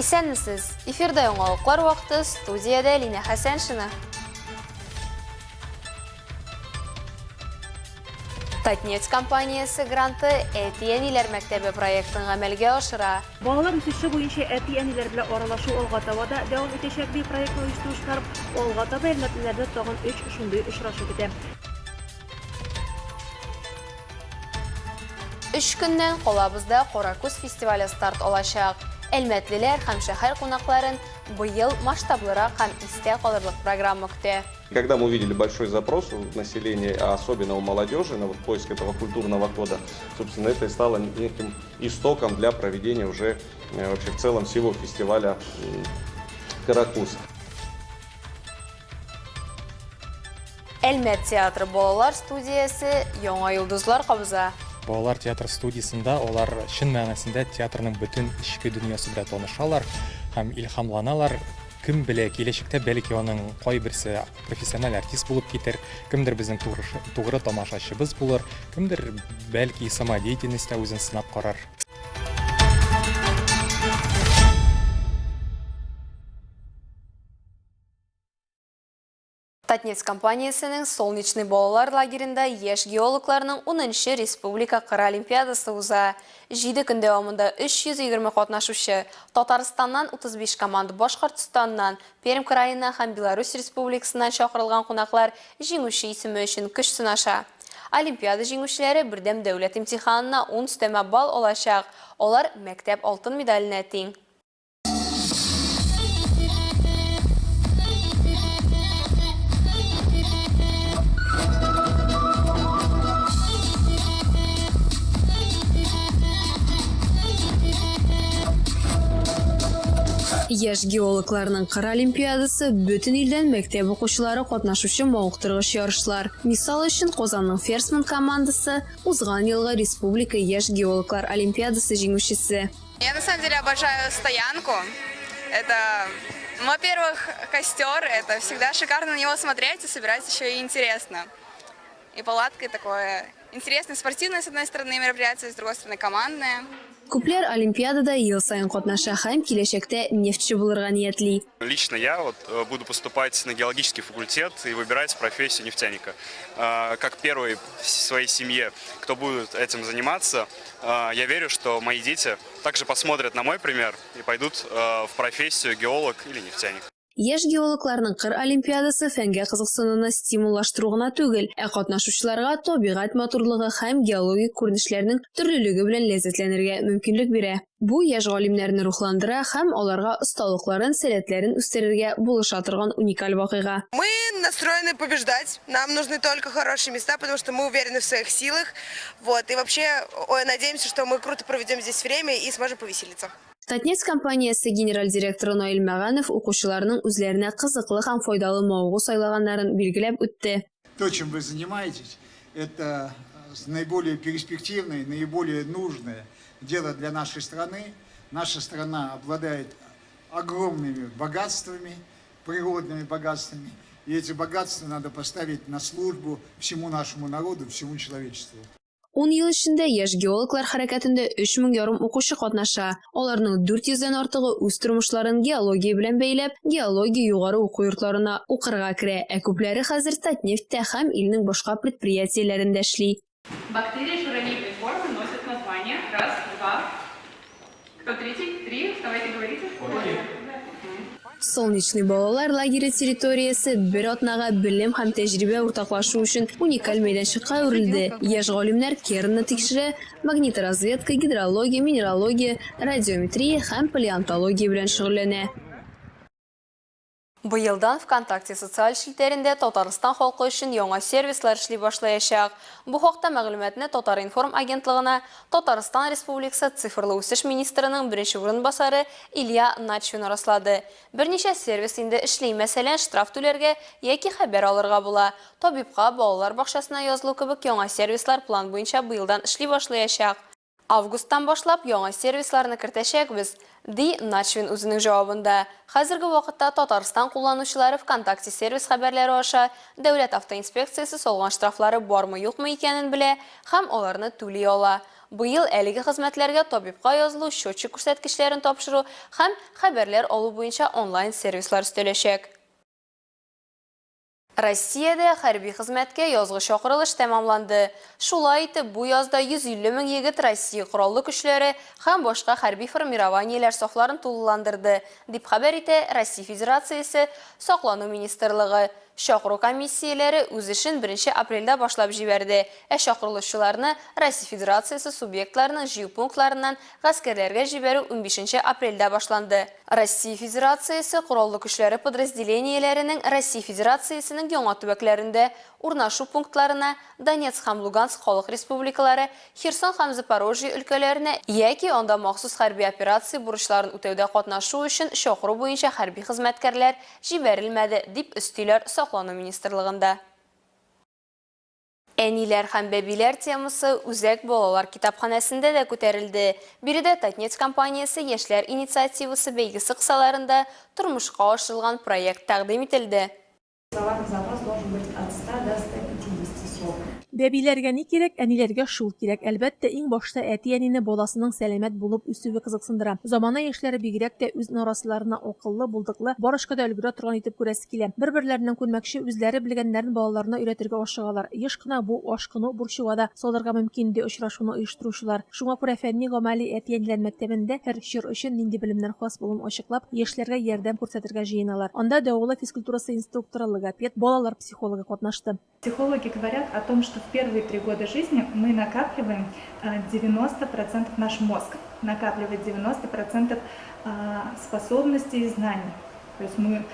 Исәнмесез! Эфирда яңалыклар вакыты, студиядә Линә Хәсәншина. Татнефть компаниясе гранты Әти-әниләр мәктәбе проектын гамәлгә ашыра. Балалар үсеше буенча әти-әниләр белән аралашу алга таба да дәвам итәчәк, ди проектны оештыручылар. Алга таба әлмәтлеләрне тагын өч шундый очрашу көтә. Өч көннән калабызда Каракүз фестивале старт алачак. Әлмәтлеләр һәм шәһәр кунакларын быел масштаблырак һәм истә калырлык программа көтә. Когда мы увидели большой запрос у населения, а особенно у молодежи, на вот поиск этого культурного кода, собственно, это и стало неким истоком для проведения уже э, вообще в целом всего фестиваля «Каракуз». Әлмәт театры балалар студиясе яңа йолдызлар кабыза. Балалар театр студиясендә алар чын мәгънәсендә театрның бөтен эчке дөньясы белән танышалар һәм илһамланалар. Кем белә, киләчәктә бәлки аның кайберсе профессиональ артист булып китер, кемдер безнең тугры тамашачыбыз булыр, кемдер бәлки самодеятельностьта үзен сынап карар. Татнефть компаниясенең Солнечный балалар лагеренда яшь геологларның унынчы республика кыр олимпиадасы уза. Җиде көн дәвамында 320 катнашучы, Татарстаннан 35 команда, Башкортстаннан, Пермь краеннан һәм Беларусь Республикасыннан чакырылган кунаклар җиңүче исеме өчен көч сынаша. Олимпиада җиңүчеләре бердәм дәүләт имтиханына ун өстәмә балл алачак, алар мәктәп алтын медаленә тиң. Яшь геологларның кыр олимпиадасы бөтен илдән мәктәп укучылары катнашучы мавыктыргыч ярышлар. Мисал өчен, Казанның Ферсман командасы узган елгы республика яшь геологлар олимпиадасы җиңүчесе. Я на самом деле обожаю стоянку. Это, во-первых, костер, это всегда шикарно на него смотреть и собирать еще и интересно. И палатка такое интересное, спортивное, с одной стороны, мероприятие, с другой стороны, командное. Күпләр олимпиадада ел саен катнаша һәм киләчәктә нефтьче булырга ниятли. Лично я вот э, буду поступать на геологический факультет и выбирать профессию нефтяника. Э, как первый в своей семье, кто будет этим заниматься, э, я верю, что мои дети также посмотрят на мой пример и пойдут в профессию геолог или нефтяник. Яшь геологларның кыр олимпиадасы фәнгә кызыксынуны стимуллаштыру гына түгел, ә катнашучыларга табигать матурлыгы һәм геологик күренешләрнең төрлелеге белән ләззәтләнергә мөмкинлек бирә. Бу яшь галимнәрне рухландыра һәм аларга осталыкларын, сәләтләрен үстерергә булыша торган уникаль вакыйга. Мы настроены побеждать, нам нужны только хорошие места, потому что мы уверены в своих силах, вот, и вообще ой, надеемся, что мы круто проведем здесь время и сможем повеселиться. Татнефть компаниясе генераль директоры Наил Мәганов укучыларның үзләренә кызыклы һәм файдалы мавыгу сайлаганнарын билгеләп үтте. То, чем вы занимаетесь, это наиболее перспективное, наиболее нужное дело для нашей страны. Наша страна обладает огромными богатствами, природными богатствами. И эти богатства надо поставить на службу всему нашему народу, всему человечеству. Ун ел эчендә яшь геологлар хәрәкәтендә өч мең ярым укучы катнаша. Аларның 400 дән артыгы үз тормышларын геология белән бәйләп, геология югары уку йортларына укырга керә, ә күпләре хәзер Татнефть тә һәм илнең башка предприятиеләрендә эшли. Бактерии шаровидной формы носят название. Раз, два. Кто третий? Три. Вставайте, говорите. Солнечный балалар лагере территориясе бер атнага белем һәм тәҗрибә уртаклашу өчен уникаль мәйданчыкка әверелде. Яшь галимнәр кернны тикшерә, магниторазведка, гидрология, минералогия, радиометрия һәм палеонтология белән шөгыльләнә. Быелдан ВКонтакте социаль челтәрендә Татарстан халкы өчен яңа сервислар эшли башлаячак. Бу хакта мәгълүматны Татар-информ агентлыгына Татарстан Республикасы цифрлы үсеш министрының беренче урынбасары Илья Начвин раслады. Берничә сервис инде эшли, мәсәлән, штраф түләргә яки хәбәр алырга була. Табибка, балалар бакчасына язылу кебек яңа сервислар план буенча быелдан эшли башлаячак. Августтан башлап яңа сервисларны кертәчәкбез, ди Начвин үзенең җавабында. Хәзерге вакытта Татарстан кулланучылары ВКонтакте сервис хәбәрләре аша Дәүләт автоинспекциясе салган штрафлары бармы-юкмы икәнен белә һәм аларны түли ала. Быел әлеге хезмәтләргә табибка язылу, счетчик күрсәткечләрен тапшыру һәм хәбәрләр алу буенча онлайн-сервислар өстәләчәк. Россиядә хәрби хезмәткә язгы чакырылыш тәмамланды. Шулай итеп, бу язда 150 мең егет Россия Кораллы Көчләре һәм башка хәрби формированиеләр сафларын тулыландырды, дип хәбәр итә Россия Федерациясе Саклану министрлыгы. Чакыру комиссияләре үз эшен беренче апрельдә башлап җибәрде, ә чакырылучыларны Россия Федерациясе субъектларының җыю пунктларыннан гаскәрләргә җибәрү унбишенче апрельдә башланды. Россия Федерациясе Кораллы Көчләре подразделениеләренең Россия Федерациясенең яңа төбәкләрендә урнашу пунктларына, Донецк һәм Луганск Халык Республикалары, Херсон һәм Запорожье өлкәләренә яки анда махсус хәрби операция бурычларын үтәүдә катнашу өчен чакыру буенча хәрби хезмәткәрләр җибәрелмәде, дип өстиләр Саклану министрлыгында. Әниләр һәм бәбиләр темасы үзәк балалар китапханәсендә дә күтәрелде. Биредә Татнефть компаниясе Яшьләр инициативасы бәйгесе кысаларында тормышка ашырылган проект тәкъдим ителде. Словарный запас должен быть от 100 до 150 слов. Бәбиләргә ни кирәк, әниләргә шул кирәк. Әлбәттә, иң башта әти-әнине баласының сәламәт булып үсүе кызыксындыра. Замана яшьләре бигрәк тә үз нарасыйларына акыллы, булдыклы, бар эшкә дә өлгерә торган итеп күрәсе килә. Бер-берләреннән күрмәкче, үзләре белгәннәрен балаларына өйрәтергә ашыгалар. Еш кына бу ашкыну борчуга да салырга мөмкин, ди очрашуны оештыручылар. Шуңа күрә фәнни-гамәли әти-әниләр мәктәбендә һәр чор өчен нинди белемнәр хас булуын ачыклап, яшьләргә ярдәм күрсәтергә җыеналар. Анда дәвалау физкультурасы инструкторы, логопед, балалар психологы катнашты. Психологи говорят о том, что в первые три года жизни мы накапливаем 90% наш мозг накапливает 90% способностей и знаний. То есть мы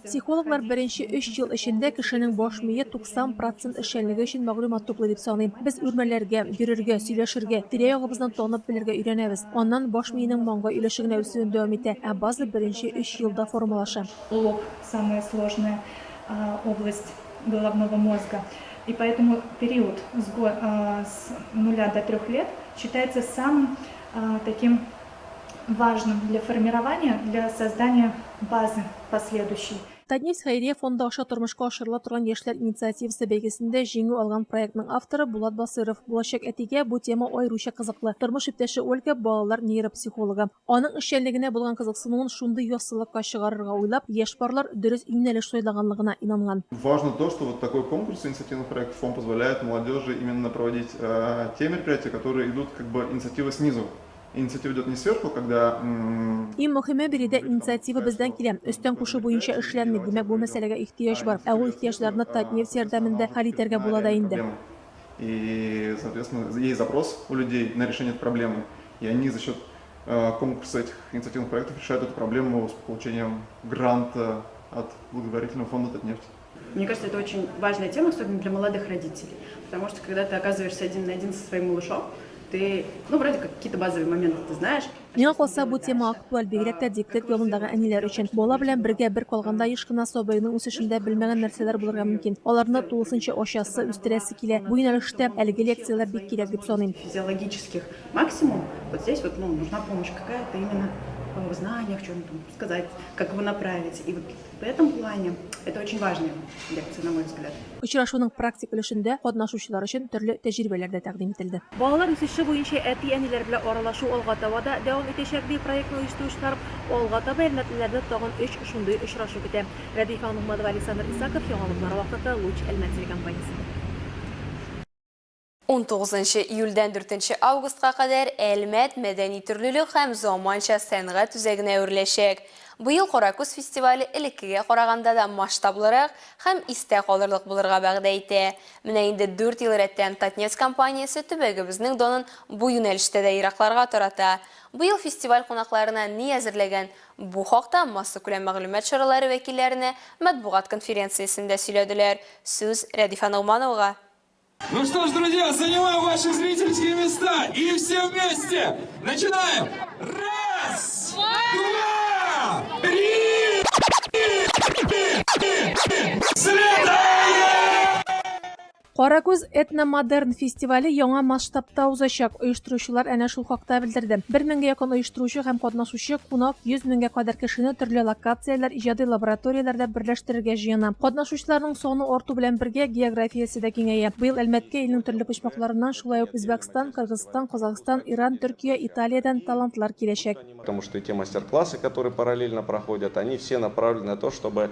Психологлар беренче өч ел эчендә кешенең баш мие 90 процент эшчәнлеге өчен мәгълүмат туплый дип саный. Без үрмәләргә, йөрергә, сөйләшергә, тирә-ягыбызны танып белергә өйрәнәбез. Аннан баш миенең маңгай өлеше генә үсүен дәвам итә, ә база беренче өч елда формалаша. Лоб, самая сложная область головного мозга. И поэтому период с с нуля до трех лет считается самым таким важным для формирования, для создания базы последующей. Татнефть хәйрия фонды аша тормышка ашырыла торган Яшьләр инициативасы бәйгесендә җиңү алган проектның авторы Булат Басыйров. Булачак әтигә бу тема аеруча кызыклы. Тормыш иптәше Ольга, балалар нейропсихологы. Аның эшчәнлегенә булган кызыксынуын шундый яссылыкка чыгарырга уйлап, яшь парлар дөрес юнәлеш сайлаганлыгына инанган. Важно то, что вот такой конкурс инициативных проектов, он позволяет молодежи именно проводить те мероприятия, которые идут как бы инициатива снизу. Инициатива идет не сверху, когда... Иң мөхиме, биредә инициатива бездән килә. Өстән кушу буенча эшләнми, димәк, бу мәсьәләгә ихтыяҗ бар. Ә ул ихтыяҗларны Татнефть ярдәмендә хәл итәргә була да инде. И, соответственно, есть запрос у людей на решение этой проблемы, и они за счет конкурса этих инициативных проектов решают эту проблему с получением гранта от благотворительного фонда «Татнефть». Мне кажется, это очень важная тема, особенно для молодых родителей, потому что когда ты оказываешься один на один со своим малышом, ты, ну, вроде как какие-то базовые моменты ты знаешь. Миңа калса, бу тема актуаль, бигрәк тә декрет ялындагы әниләр өчен. Бала белән бергә бер калганда еш кына сабыеңның үсешендә белмәгән нәрсәләр булырга мөмкин. Аларны тулысынча ачасы, үстерәсе килә. Бу юнәлештә әлеге лекцияләр бик кирәк дип саныйм. Физиологических максимум, вот здесь вот, ну, нужна помощь какая-то именно в знаниях, чем там сказать, как его направить. И вот в этом плане это очень важная лекция, на мой взгляд. Очрашуның практик өлешендә катнашучылар өчен төрле тәҗрибәләр дә тәкъдим ителде. Балалар үсеше буенча әти-әниләр белән аралашу алга таба да дәвам итәчәк, ди проектны оештыручылар. Алга таба әлмәтлеләрне тагын өч шундый очрашу көтә. Рәдифә Ногманова, Александр Исаков, Яңалыклар вакыты, Луч Әлмәт телекомпаниясе. 19 июльдән 4 августка кадәр Әлмәт мәдәни төрлелек һәм заманча сәнгать үзәгенә әвереләчәк. Быел Каракүз фестивале элеккегә караганда да масштаблырак һәм истә калырлык булырга вәгъдә итә. Менә инде дүрт ел рәттән Татнефть компаниясе төбәгебезнең данын бу юнәлештә дә еракларга тарата. Быел фестиваль кунакларына ни әзерләгән? Бу хакта массакүләм мәгълүмат чаралары вәкилләренә матбугат конференциясендә сөйләделәр. Сүз Рәдифә Ногмановага. Ну что ж, друзья, занимаем ваши зрительские места и все вместе начинаем! Раз, два, три! Взлетаем! Каракүз этномодерн фестивале яңа масштабта узачак, оештыручылар әнә шул хакта белдерде. Бер меңгә якын оештыручы һәм катнашучы кунак 100 меңгә кадәр кешене төрле локацияләр, иҗади лабораторияләрдә берләштерергә җыена. Катнашучыларның саны арту белән бергә географиясе дә киңәя. Быел Әлмәткә илнең төрле почмакларыннан, шулай ук Үзбәкстан, Кыргызстан, Казахстан, Иран, Төркия, Италиядән талантлар киләчәк. Потому что и те мастер-классы, которые параллельно проходят, они все направлены на то, чтобы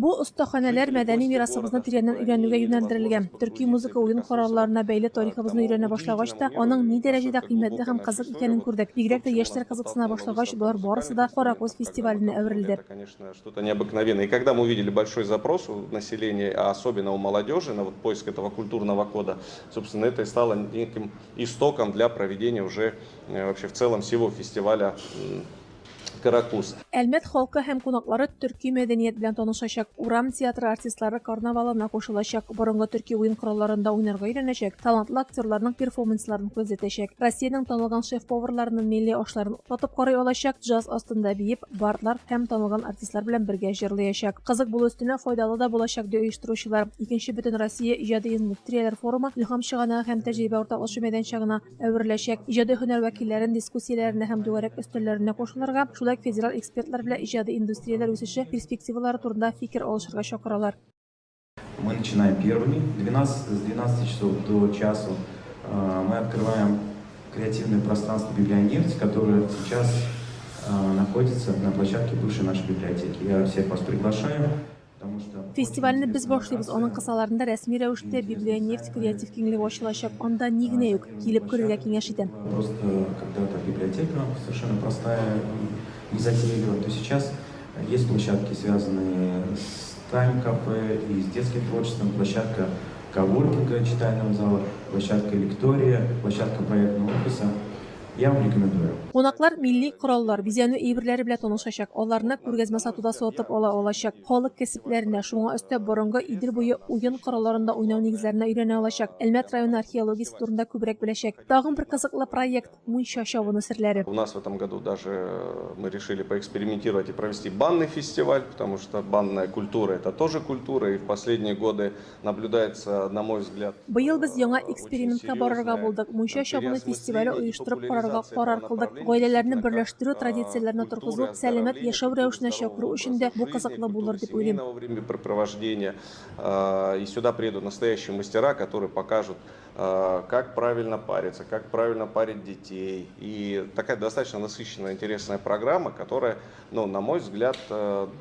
Бу остаханәләр мәдәни мирасыбызны тирәннән өйрәнүгә юнәлдерелгән. Төрки музыка уен коралларына бәйле тарихыбызны өйрәнә башлагач та, аның ни дәрәҗәдә кыйммәтле һәм кызык икәнен күрдек. Бигрәк тә яшьләр кызыксына башлагач, болар барысы да Каракүз фестиваленә әверелде. Что-то необыкновенное. И когда мы увидели большой запрос у населения, а особенно у молодежи, на вот поиск этого культурного кода, собственно, это и стало неким истоком для проведения уже вообще в целом всего фестиваля Каракуз. Әлмәт халкы һәм кунаклары төрки мәдәният белән танышачак, урам театры артистлары карнавалына кушылачак, борынгы төрки уен коралларында уйнарга өйрәнәчәк, талантлы актерларның перформансларын күзәтәчәк, Россиянең танылган шеф-поварларының милли ашларын татып карый алачак, джаз астында биеп, бардлар һәм танылган артистлар белән бергә җырлыячак. Кызык булу өстенә, файдалы да булачак, ди оештыручылар. Икенче Бөтенроссия иҗади индустрияләр форумы илһам чыганагы һәм тәҗрибә уртаклашу мәйданчыгына әвереләчәк. Иҗади һөнәр вәкилләрен дискуссияләренә һәм түгәрәк өстәлләренә кушылырга, шулай ук федераль экспертлар белән иҗади индустрияләр үсеше перспективалары турында фикер алышырга чакыралар. Мы начинаем первыми. 12, с 12 часов до часу мы открываем креативное пространство «Библионефть», которое сейчас находится на площадке бывшей нашей библиотеки. Я всех вас приглашаю. Фестивальне без башлыйбыз, аның кысаларында рәсми рәвештә Библионефть креатив киңлеге ачылачак. Анда ни генә юк, килеп күрергә киңәш итәм. Просто когда-то библиотека совершенно простая и незатейливая, то сейчас есть площадки, связанные с тайм-кафе и с детским творчеством, площадка коворкинга читального зала, площадка лектория, площадка проектного офиса. Я вам рекомендую. Кунаклар милли кораллар, бизәнү әйберләре белән танышачак, аларны күргәзмә-сатуда сатып ала алачак, халык кәсепләренә, шуңа өстәп борынгы Идел буе уен коралларында уйнау нигезләренә өйрәнә алачак, Әлмәт районы археологиясе турында күбрәк беләчәк. Тагын бер кызыклы проект, мунча чабыну серләре. У нас в этом году даже мы решили поэкспериментировать и провести банный фестиваль, потому что банная культура это тоже культура, и в последние годы наблюдается, на мой взгляд, Быел без яңа экспериментка барырга булдык, мунча чабыну фестивале оештырып карарга карар кылдык. Гаиләләрне берләштерү, традицияләрне торгызу, сәламәт яшәү рәвешенә чакыру өчен дә бу кызыклы булыр дип уйлыйм. времяпрепровождения. И сюда приедут настоящие мастера, которые покажут, как правильно париться, как правильно парить детей. И такая достаточно насыщенная, интересная программа, которая, ну, на мой взгляд,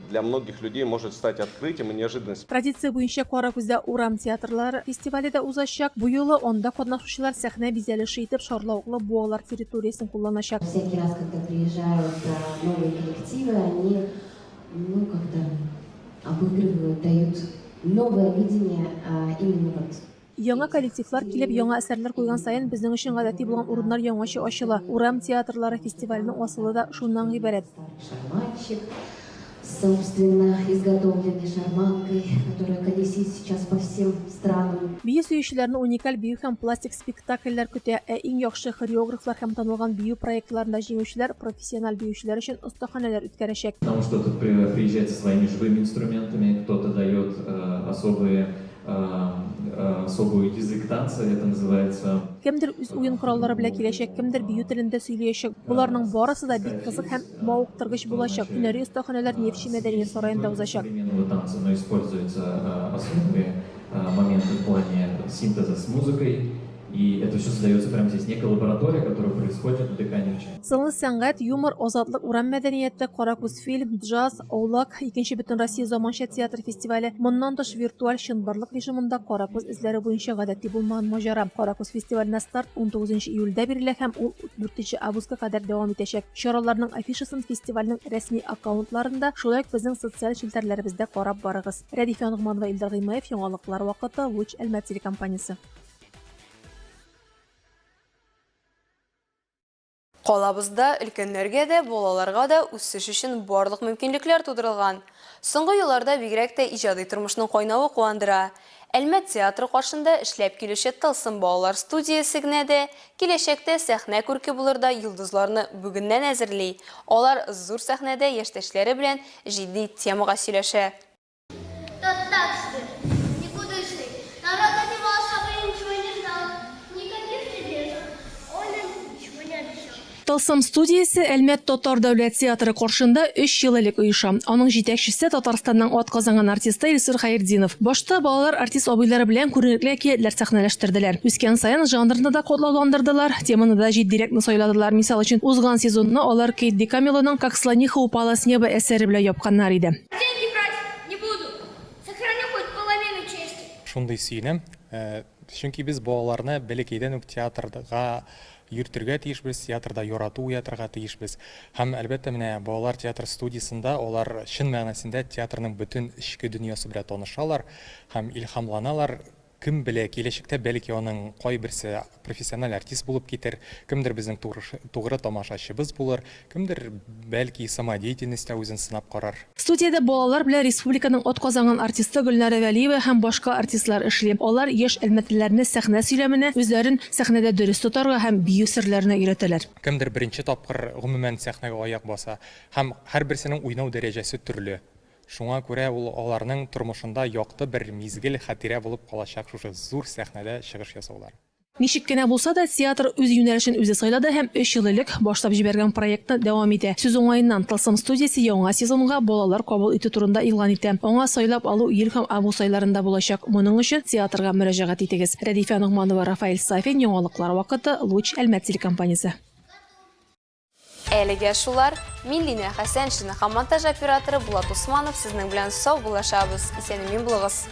для многих людей может стать открытием и неожиданностью. Традиция буенча Каракүздә урам театрлары фестивале дә узачак. Бу юлы анда катнашучылар сәхнә бизәлеше итеп шарлавыклы буалар территориясен кулланачак. Всякий раз, когда приезжают новые коллективы, они, ну, как-то обыгрывают, дают новое видение именно вот Яңа коллективлар килеп, яңа әсәрләр куйган саен, безнең өчен гадәти булган урыннар яңача ачыла. Урам театрлары фестиваленең асылы да шуннан гыйбарәт. Шарманщик, собственно изготовленный шарманкой, которая колесит сейчас по всем странам. Бию сөючеләрне уникаль бию һәм пластик спектакльләр көтә, ә иң яхшы хореографлар һәм танылган бию проектларында җиңүчеләр профессиональ биючеләр өчен остаханәләр үткәрәчәк. Потому что тут приезжает со своими живыми инструментами, кто-то дает особые особый язык танца, это называется. Кемдер үз уен кораллары белән киләчәк, кемдер бию телендә сөйләячәк. Боларның барысы да бик кызык һәм мавыктыргыч булачак. Һөнәри остаханәләр Нефтьче мәдәният сараенда узачак. Современного танца, но используются особые моменты в плане синтеза с музыкой. И это все создается прямо здесь, некая лаборатория, которая происходит в ДК Нефтьче. Сынлы сәнгать, юмор, азатлык, урам мәдәнияте, Каракүз фильм, джаз, Аулак, икенче Бөтенроссия заманча театр фестивале, моннан тыш виртуаль чынбарлык режимында Каракүз эзләре буенча гадәти булмаган маҗара. Каракүз фестиваленә старт 19 июльдә бирелә һәм ул 4 августка кадәр дәвам итәчәк. Чараларның афишасын фестивальнең рәсми аккаунтларында, шулай ук безнең социаль челтәрләребездә карап барыгыз. Рәдифә Ногманова, Илдар Гыймаев, Яңалыклар вакыты, Луч Әлмәт телекомпаниясе. Калабызда өлкәннәргә дә, балаларга да үсеш өчен барлык мөмкинлекләр тудырылган. Соңгы елларда бигрәк тә иҗади тормышның кайнавы куандыра. Әлмәт театры каршында эшләп килүче Тылсым балалар студиясе генә дә киләчәктә сәхнә күрке булырдай йолдызларны бүгеннән әзерли. Алар зур сәхнәдә яшьтәшләре белән җитди темага сөйләшә. Тот так себе, никудышный. Тылсым студиясе Әлмәт татар дәүләт театры каршында өч ел элек оеша. Аның җитәкчесе, Татарстанның атказанган артисты Илсур Хәертдинов. Башта балалар артист абыйлары белән күренекле әкиятләр сәхнәләштерделәр. Үскән саен жанрны да катлауландырдылар, теманы да җитдирәкне сайладылар. Мисал өчен, узган сезонны алар Кейт Декамелоның Как слониха упала с неба әсәре белән япканнар иде. Деньги брать не буду, сохраню хоть половину чести. Шундый сөенәм, чөнки без балаларны бәләкәйдән үк театрга йөртергә тиешбез, театрда ярату уятырга тиешбез. Һәм, әлбәттә, менә балалар театр студиясендә алар чын мәгънәсендә театрның бөтен эчке дөньясы белән танышалар һәм илһамланалар. Кем белә, киләчәктә бәлки аның кайберсе профессиональ артист булып китер, кемдер безнең тугры тамашачыбыз булыр, кемдер, бәлки, самодеятельностьта үзен сынап карар. Студиядә балалар белән республиканың атказанган артисты Гөлнара Вәлиева һәм башка артистлар эшли. Алар яшь әлмәтлеләрне сәхнә сөйләменә, үзләрен сәхнәдә дөрес тотарга һәм бию серләренә өйрәтәләр. Кемдер беренче тапкыр гомумән сәхнәгә аяк баса һәм һәрберсенең уйнау дәрәҗәсе төрле. Шуңа күрә ул аларның тормышында якты бер мизгел, хатирә булып калачак шушы зур сәхнәдә чыгыш ясаулар. Ничек кенә булса да, театр үз юнәлешен үзе сайлады һәм өч ел элек башлап җибәргән проектны дәвам итә. Сүз уңаеннан, Тылсым студиясе яңа сезонга балалар кабул итү турында игълан итә. Аңа сайлап алу июль һәм август айларында булачак. Моның өчен театрга мөрәҗәгать итегез. Рәдифә Ногманова, Рафаэль Сафин, Яңалыклар вакыты, Луч, Әлмәт телекомпаниясе. Әлегә шулар. Мин Линә Хәсәншина һәм монтаж операторы Булат Усманов сезнең белән сау булашабыз. Исән-имин булыгыз.